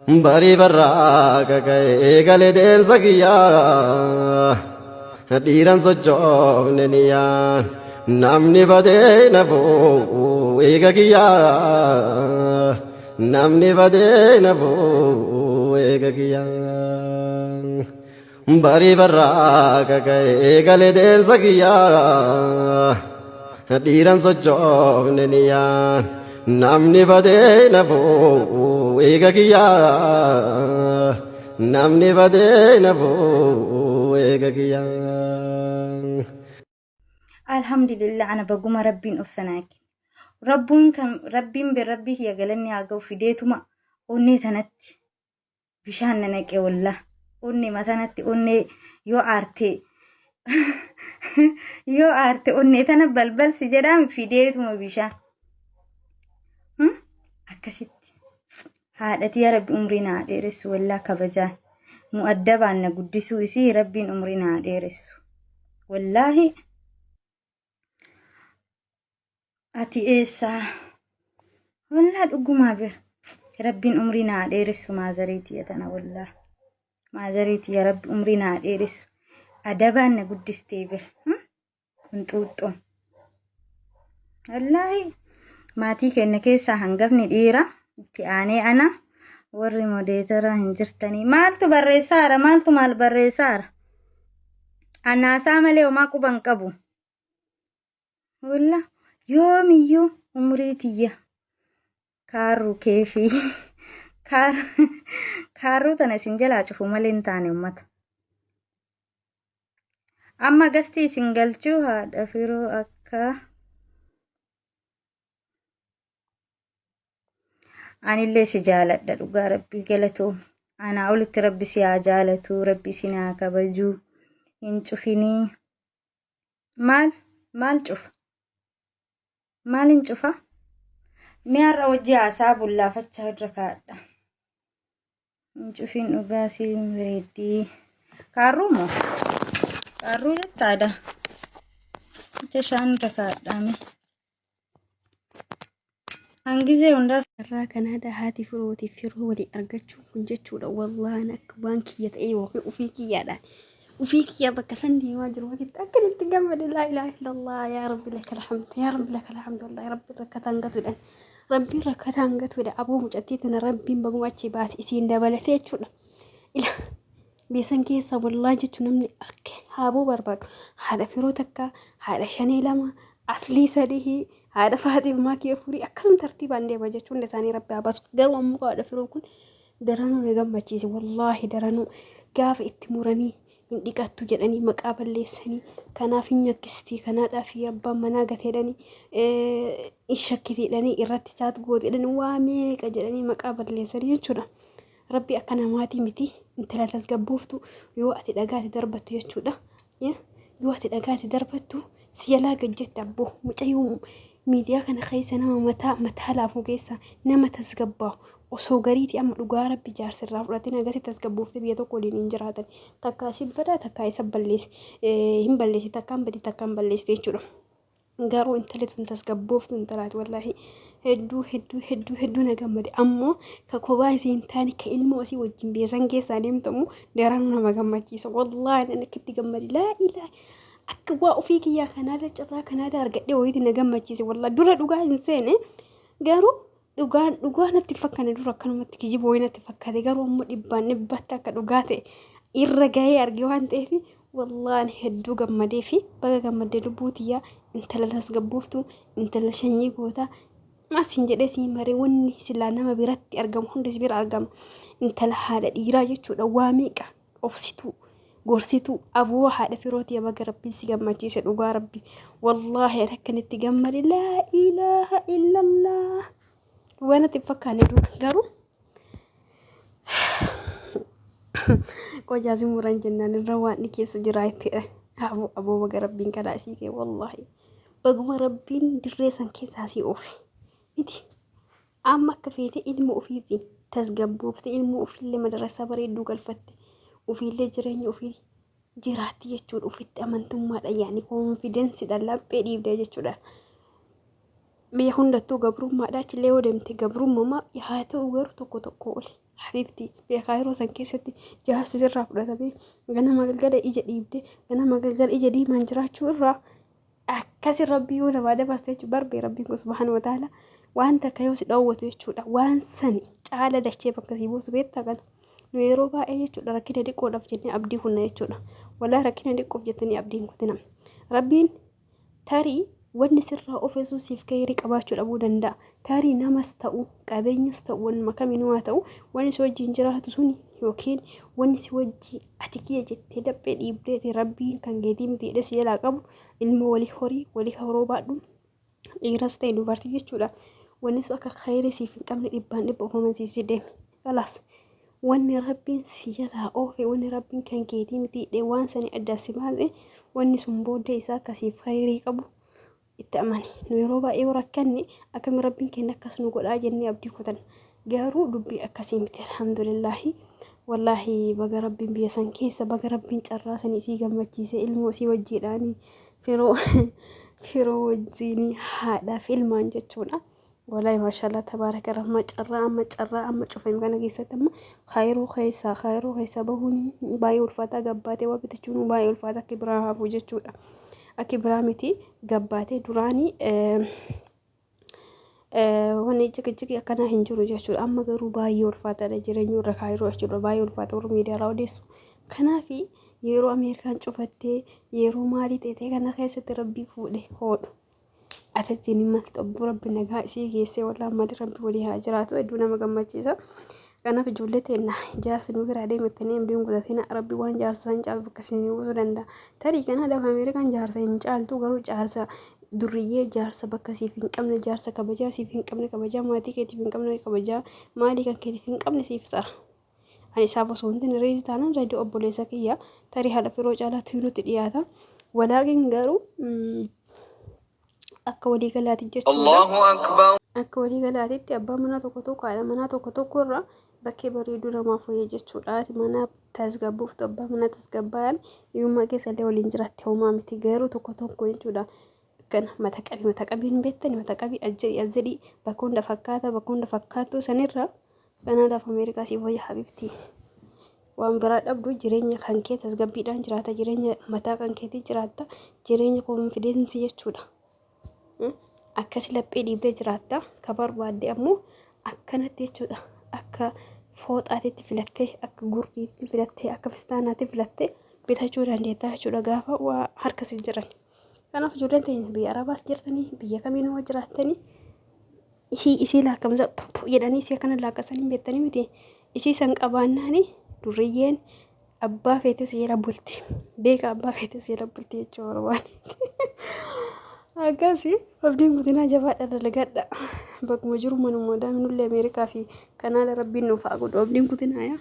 Barii barraa kaka'e eegale deemsa kiyyaa. Dhiiran sochoofne niyyaan namni badee nafuu eega kiyyaa. Namni badee nafuu eega kiyyaa. Barii barraa kaka'e eegale deemsa kiyyaa. Dhiiran sochoofne niyyaan namni badee nafuu eega kiyyaa. Namni badee nafuu eega kiyyaa. Alhamdulillah ana baguma rabbiin obsa naa kenne. Rabbuun kan rabbiin bir rabbii kiyya galanni haa ga'u fideetuma onnee tanatti bishaan na naqe wallah onnee matanatti onnee yoo aarte yoo aarte onnee tana balbalsi jedhaan fideetuma bishaan. Akkasitti haadhati yaa rabbi umrii naa dheeressu wallaa kabajaan mu'addabaan na guddisuu isii rabbiin umrii naa dheeressu wallaahi ati eessaa wallaa dhugumaa bira rabbiin umrii naa dheeressu maazarii tiyya tana wallaa maazarii tiyya rabbi umrii naa dheeressu adabaan na guddistee bira Qunxuuxxoon. Wallaahi maatii keenya keessaa hangafni dhiira itti aanee ana warri modeetara hin jirtanii maaltu barreessaara maaltu maal barreessaara anaasaa malee homaa quba hin qabu. Walla yoomiyyuu umrii tiyya kaarruu keefii kaarruu tana isin jalaa cufu malee hin taane ummata. Amma gastii isin galchuu haadha firoo akka anillee si jaaladha dhugaa rabbii galatoomi. Anaa olitti rabbi si haa jaalatu rabbi isin haa kabajuu hin cufinii. Maal maal cufa? Maal hin cufa? Mee har'a hojii haasaa bullaafachaa irra kaa'adha. Hin cufin dhugaa siin bareeddii. Kaarruu moo? Kaarruu jettaadha. Ija shaan irra kaa'adhaame. Hangizee hundaa Irraa Kanaadaa haati firootiif firoo walii argachuun kun jechuudha wallaahi akka waan kiyya ta'ee yookiin ofii kiyyaadhaan ofii kiyya bakka san deemaa jiruutitti akka itti gammade laa ilaaha illallah yaa rabbi laka alhamdu yaa rabbi laka alhamdu wallaahi rabbi rakkataan gatuudhaan Rabbiin rakkataan gatuudha aboo mucattii tana rabbiin baguma achi baase isiin dabalatee jechuudha. Ila beesan keessa wallaa jechuun namni akka haaboo barbaadu haadha firoo takka haadha shanee lama aslii sadii haadha faaximaa kee afurii akkasuma tartiibaan deema jechuun hunda isaanii rabbi haa baasu garuu ammoo haadha firoo kun daranuu na gammachiise wallaahi daranuu gaafa itti muranii hin dhiqattu jedhanii maqaa balleessanii kanaaf hin nyakkistii kanaadhaa fi abbaan manaa gateedhanii hin shakkitiidhanii irratti chaat gooteedhanii waa meeqa jedhanii maqaa balleessanii jechuudha. Rabbi akka namaatii miti intala tasgabbooftu yoo ati dhagaati darbattu jechuudha. Yoo ati dhagaati darbattu si jalaa gad jette abboo mucayyoo miidiyaa kana keessa nama mataa mataa laafu keessa nama tasgabbaa'u Osoo gariiti amma dhugaa rabbi jaarsa irraa fudhatin hagasi tasgabboofte biyya tokko waliin hin jiraatan. Takkaa si bada takkaa isa balleesse hin balleesse takkaan badi takkaan balleessite jechuudha. Garuu intalli tun tasgabbooftu intalaati wallaahi hedduu hedduu hedduu hedduu na gammade ammoo ka kophaa isii hin taane ka ilmoo isii wajjin biyya san keessaa deemtamu daranuu nama gammachiisa wallaahi nan akka itti gammade laa ilaa akka waa ofii kiyyaa kanaada carraa kanaada argadhee wayiiti na gammachiise wallaahi dura dhugaa hin seene garuu Dhugaan dhugaa natti hin fakkanne dura akkanumatti kijiba wayii natti fakkaate garuu ammoo dhibbaan dhibbatti akka dhugaa ta'e irra gahee arge waan ta'eef wallaahi hedduu gammadee fi baga gammaddee lubbuu tiyyaa intala tasgabbooftuu intala sanyii gootaa asiin jedhee siin maree wanni silaa nama biratti argamu hundi si bira argama intala haadha dhiiraa jechuudha waa meeqa obsituu gorsituu aboo haadha firootii baga rabbiin si gammachiise dhugaa rabbi wallaahi ani akkan itti gammade laa ilaaha illallah dhugaa natti hin fakkaanne dura garuu qojaa si muran jennaan irra waan inni keessa jiraa itti aboo aboo baga rabbiin kadhaa isii kee wallaahi baguma rabbiin dirree san keessaa sii oofe miti Amma akka feete ilma ufiitiin tasgabboofte ilma ufiillee madarassaa bareedduu galfatte ufiillee jireenya ufii jiraatti jechuudha. Ufitti amantummaadha yaani koonfidensidha laphee dhiibdee jechuudha. Biyya hundattuu gabrummaadha achillee yoo deemte gabrummaa haa ta'u garuu tokko tokko oli. Habiibti biyya kaayiroo san keessatti jaarsi sirraa fudhatamee ganama galgala ija dhiibdee ganama galgala ija diimaan jiraachuu irraa akkasi rabbii yoo namaa dabarse jechuudha barbee rabbiin kun subhaana wa ta'ala waan takka yoo si dhoowwatu jechuudha waan sani caala dachee bakka sii buusu beektaa kana nu yeroo baay'ee jechuudha rakkina xiqqoodhaaf jennee abdii kunna jechuudha walaa rakkina xiqqoof jettanii abdiin kutina rabbiin Tarii wanni sirraa ofe sun siif keyrii qabaachuu dhabuu danda'a. Tarii namas ta'u, qabeenyas ta'u, wanuma kamiinuu haa ta'u, wanni si wajjin jiraatu suni yookiin wanni si wajjin ati kiyya jettee laphee dhiibdeeti rabbiin kan keetii miti jedhee si jalaa qabu ilmoo walii horii, walii horoo baadhu, dhiiras ta'e dubartii jechuudha. Wanni sun akka keyrii siif hin qabne dhibbaan dhibba of amansiisii deemi. Kalaas wanni Rabbiin si jalaa oofe wanni Rabbiin kan keetii miti jedhee waan sanii adda si baase wanni sun booddee isaa akka siif khayrii qabu itti amani. Nu yeroo baay'ee yoo rakkanne akkami Rabbiin keenya akkas nu godhaa jennee abdii kutanna. Garuu dubbii akkasii miti alhamdulillaahi. Wallaahi baga Rabbiin biyya san keessa baga Rabbiin carraa sanii isii gammachiise ilmoo isii wajjiidhaanii firoo firoo wajjiinii haadhaaf ilmaan jechuudha. Walahi mashallah tabaraka rahma carraa amma carraa amma cufame kana keessatti amma kaayiroo keessaa kaayiroo keessaa bahuun baay'ee ulfaataa gabbaatee waa bitachuun baay'ee ulfaata akka biraa hafuu jechuudha. Akki biraa miti gabbaatee duraanii wanni ciqiciqi akkanaa hin jiru jechuudha. Amma garuu baay'ee ulfaataadha jireenyi warra kaayiroo jechuudha baay'ee ulfaata warra miidiyaa odeessu. Kanaaf yeroo Ameerikaan cufattee yeroo maalii ta'e kana keessatti rabbii fuudhe hoodhu. Ati hin maltu abbuu rabbi nagaa isii geessee wallah malee rabbi walii haa jiraatu hedduu nama gammachiisa. Kanaaf ijoollee teenna jaarsi nu biraa deemattanii abdii hin kutatina rabbi waan jaarsa san caalu bakka isin buusuu danda'a. Tarii kanaadhaaf Ameerikaan jaarsa hin caaltu garuu jaarsa durriyyee jaarsa bakka siif hin qabne jaarsa kabajaa siif hin qabne kabajaa maatii keetiif hin qabne kabajaa maalii kan keetiif hin qabne siif tsara. Ani isaaf osoo hin ta'in reedi taanaan reedi obboleessa kiyya tarii haadha firoo caalaa tuynutti dhiyaata. Walaakin garuu akka walii galaati jechuudha. Allahu Akbar. Akka walii galaatitti abbaa manaa tokko tokko haadha manaa tokko tokko irra bakkee bareedduu namaaf wayya jechuudha. Haati manaa tasgabbooftu abbaa manaa tasgabbaa'an hiyyummaa keessa illee waliin jiraatte homaa miti garuu tokko tokko jechuudha. Akkana mata qabi mata qabii hin beektani mata qabii ajjedhi ajjedhi bakka hunda fakkaata bakka hunda fakkaattuu sanirra Kanaadaaf Ameerikaa siif wayya habibti. Waan biraa dhabdu jireenya kan kee tasgabbiidhaan jiraata jireenya mataa kan keetii jiraatta jireenya konfideensi jechuudha. Akkasi laphee dhiibdee jiraatta ka barbaadde ammoo akkanatti jechuudha akka fooxaatitti filattee akka gurdiitti filattee akka fistaanaatti filattee bitachuu dandeetta jechuudha gaafa waa harka si jiran. Kanaaf ijoolleen teenya biyya Arabaas jirtanii biyya kamiinuu jiraattanii isii isii laakkamsa jedhanii isii akkana laakkasanii hin beektanii miti isii san qabaannaani durriyyeen abbaa feetes jala bulti beeka abbaa feetes jala bulti jechuu barbaade akkasi abdiin guutinaa jabaadha dalagadha bakkuma jiru manuma daaminullee Ameerikaa fi Kanaada rabbiin nuuf haa godhu abdiin guutinaa yaa.